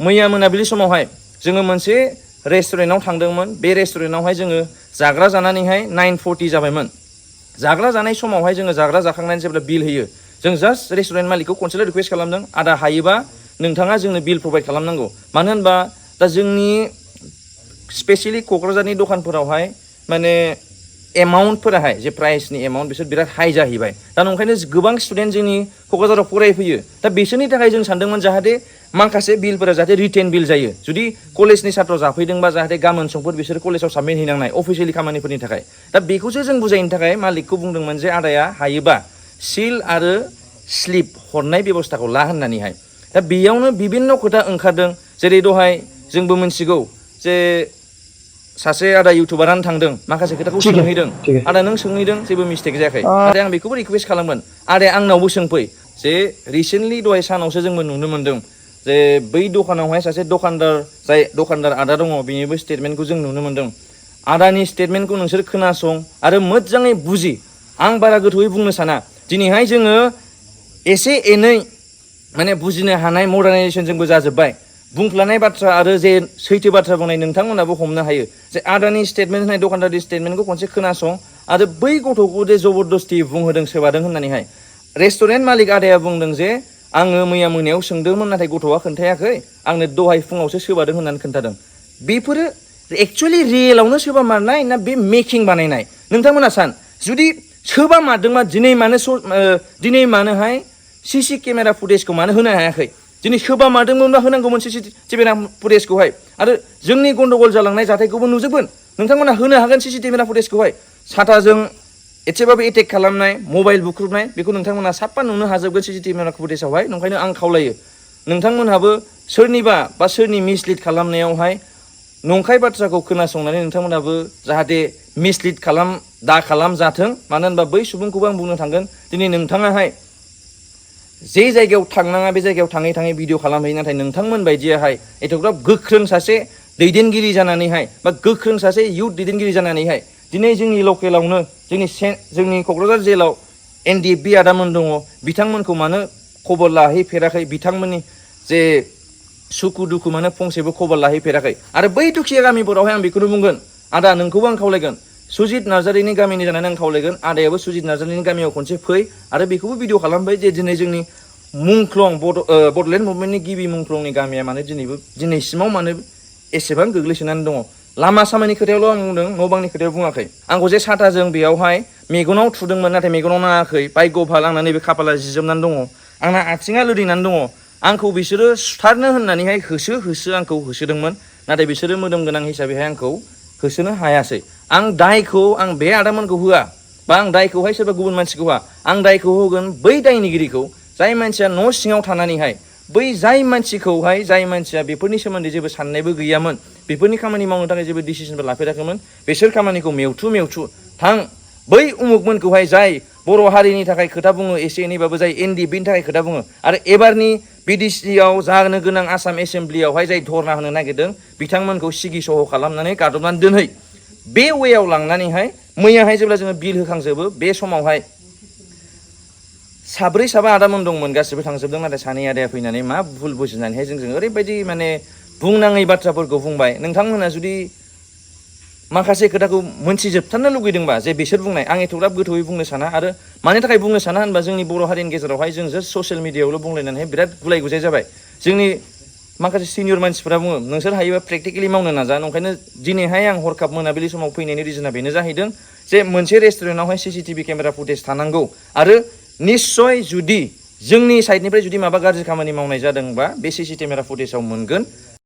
मैया मोनाबिलि समावहाय जोङो मोनसे रेस्टुरेन्टाव थांदोंमोन बे रेस्टुरेन्टावहाय जोङो जाग्रा जानानैहाय 9:40 जाबायमोन जाग्रा जानाय समावहाय जोङो जाग्रा जाखांनानै जेब्ला बिल होयो जों जास्ट रेस्टुरेन्ट मालिकखौ खनसेल' रिक्वेस्ट खालामदों आदा हायोबा नोंथाङा जोंनो बिल प्रभाइड खालामनांगौ मानो होनबा दा जोंनि स्पेसियेलि क'क्राझारनि दखानफोरावहाय माने एमाउन्टफोराहाय जे प्राइसनि एमाउन्ट बिसोर बिराद हाई जाहैबाय दा ओंखायनो गोबां स्टुडेन्ट जोंनि क'क्राझाराव फरायफैयो दा बिसोरनि थाखाय जों सानदोंमोन जाहाथे माखासे बिलफोरा जाहाथे रिटेन बिल जायो जुदि कलेजनि सात्र जाफैदोंबा जाहाथे गाबोन समफोर बिसोर कलेजाव साबमिट हैनांनाय अफिसियेलि खामानिफोरनि थाखाय दा बेखौसो जों बुजायनो थाखाय मालिकखौ बुंदोंमोन जे आदाया हायोबा सिल आरो स्लिप हरनाय बेबस्थाखौ ला होननानैहाय दा बेयावनो बिभिन्न खोथा ओंखारदों जेरै दहाय जोंबो मिथिगौ जे सासे आदा इउटुबारानो थांदों माखासे खोथाखौ सोंहैदों आदा नों सोंहैदों जेबो मिस्टेक जायाखै आदा आं बेखौबो रिक्वेस्ट खालामगोन आदाया आंनावबो सोंफै जे रिसेन्टलि दहाय सानावसो जोंबो नुनो मोन्दों जे बै दखानावहाय सासे दखानदार जाय दखानदार आदा दङ बेनिबो स्टेटमेन्टखौ जों नुनो मोन्दों आदानि स्टेटमेन्टखौ नोंसोर खोनासं आरो मोजाङै बुजि आं बारा गोथौयै बुंनो साना दिनैहाय जोङो एसे एनै माने बुजिनो हानाय मडार्नाइजेसन जोंबो जाजोब्बाय बुंफ्लानाय बाथ्रा आरो जे सैथो बाथ्रा बुंनाय नोंथांमोनाबो हमनो हायो जे आदानि स्टेटमेन्ट होनाय दखानदारनि स्टेटमेन्टखौ खनसे खोनासं आरो बै गथ'खौ जे जबरदस्ति बुंहोदों सोबादों होननानैहाय रेस्टुरेन्ट मालिक आदाया बुंदों जे आङो मैया मोनायाव सोंदोंमोन नाथाय गथ'आ खोन्थायाखै आंनो दहाय फुङावसो सोबादों होननानै खोन्थादों बेफोरो एक्सुवेलि रियेलावनो सोबा मारनाय ना बे मेकिं बानायनाय नोंथांमोना सान जुदि सोबा मारदोंबा दिनै मानोहाय सिसि केमेरा फुटेजखौ मानो होनो हायाखै दिनै सोबा मारदोंमोनबा होनांगौमोन सिसि केमेरा फुटेजखौहाय आरो जोंनि गन्डगल जालांनाय जाथायखौबो नुजोबगोन नोंथांमोना होनो हागोन सिसि केमेरा फुटेजखौहाय साथाजों एसेबाबो एटेक खालामनाय मबाइल बुख्रुबनाय बेखौ नोंथांमोना साफा नुनो हाजोबगोन सिसि केमेरा फुटेजावहाय ओंखायनो आं खावलायो नोंथांमोनहाबो सोरनिबा बा सोरनि मिसलिड खालामनायावहाय नंखाय बाथ्राखौ खोनासंनानै नोंथांमोनाबो जाहाथे मिसलिड दा खालामजाथों मानो होनबा बै सुबुंखौबो आं बुंनो थांगोन दिनै नोंथाङाहाय जे जायगायाव थांनाङा बे जायगायाव थाङै थाङै भिडिअ खालामहैयो नाथाय नोंथांमोन बायदियाहाय एथ'ग्राब गोख्रों सासे दैदेनगिरि जानानैहाय बा गोख्रों सासे इयुथ दैदेनगिरि जानानैहाय दिनै जोंनि लकेलावनो जोंनि क'क्राझार जेलाव NDFB आदामोन दङ बिथांमोनखौ मानो खबर लाहैफेराखै बिथांमोननि जे सुखु दुखु मानो फंसेबो खबर लाहैफेराखै आरो बै दुखिया गामिफोरावहाय आं बेखौनो बुंगोन आदा नोंखौबो आं खावलायगोन सुजित नार्जारिनि गामिनि जानानै आं खावलायगोन आदायाबो सुजित नार्जारिनि गामियाव खनसे फै आरो बेखौबो भिडिअ खालामबाय जे दिनै जोंनि मुंख्लं बड'लेण्ड मुभमेन्टनि गिबि मुंख्लंनि गामिया मानो दिनैसिमाव मानो एसेबां गोग्लैसोनानै दङ लामा सामानि खोथायावल' आं बुंदों न' बांनि खोथायाव बुङाखै आंखौ जे साथाजों बेयावहाय मेगनाव थुदोंमोन नाथाय मेगनाव नाङाखै भाग्यभाल आंना नैबे खाफाला जिजोबनानै दङ आंना आथिङा लोरिनानै दङ आंखौ बिसोरो सुथारनो होननानैहाय होसो आंखौ होसोदोंमोन नाथाय बिसोरो मोदोम गोनां हिसाबैहाय आंखौ होसोनो हायासै आं दायखौ बे आदामोनखौ होआ बा आं दायखौहाय सोरबा गुबुन मानसिखौ होआ आं दायखौ होगोन बै दायनिगिरिखौ जाय मानसिया न' सिङाव थानानैहाय बै जाय मानसिया बेफोरनि सोमोन्दै जेबो साननायबो गैयामोन बेफोरनि खामानि मावनो थाखाय जेबो डिसिसनबो लाफेराखैमोन बिसोर खामानिखौ मेवथु थां बै उमुगमोनखौहाय जाय बर' हारिनि थाखाय खोथा बुङो एसे एनैबाबो जाय NDFBनि थाखाय खोथा बुङो आरो एबारनि BDCआव जानो गोनां आसाम एसेम्ब्लियावहाय जाय धरना होनो नागिरदों बिथांमोनखौ सिगि सह' खालामनानै गादबनानै दोनहै बे वेयाव लांनानैहाय मैयाहाय जेब्ला जोङो बिल होखांजोबो बे समावहाय साब्रै साबा आदामोन दंमोन गासिबो थांजोबदों नाथाय सानै आदाया फैनानै मा भुल बुजिनानैहाय जोंजों ओरैबायदि माने बुंनाङै बाथ्राफोरखौ बुंबाय नोंथांमोना जुदि माखासे खोथाखौ मोनथिजोबथारनो लुगैदोंबा जे बिसोर बुंनाय आं एथ'ग्राब गोथौयै बुंनो साना आरो मानि थाखाय बुंनो साना होनबा जोंनि बर' हारिनि गेजेरावहाय जों जास्ट ससियेल मिडियायावल' बुंलायनानैहाय बिराद गुलाय गुजाय जाबाय जोंनि माखासे सिनियर मानसिफोरा बुङो नोंसोर हायोबा प्रेक्टिकेलि मावनो नाजा ओंखायनो दिनैहाय आं हरखाब मोनाबिलि समाव फैनायनि रिजोना बेनो जाहैदों जे मोनसे रेस्टुरेन्टावहाय CCTV केमेरा फुटेज थानांगौ आरो निस्सय जुदि जोंनि साइडनिफ्राय जुदि माबा गाज्रि खामानि मावनाय जादोंबा बे CCTV केमेरा फुटेजाव मोनगोन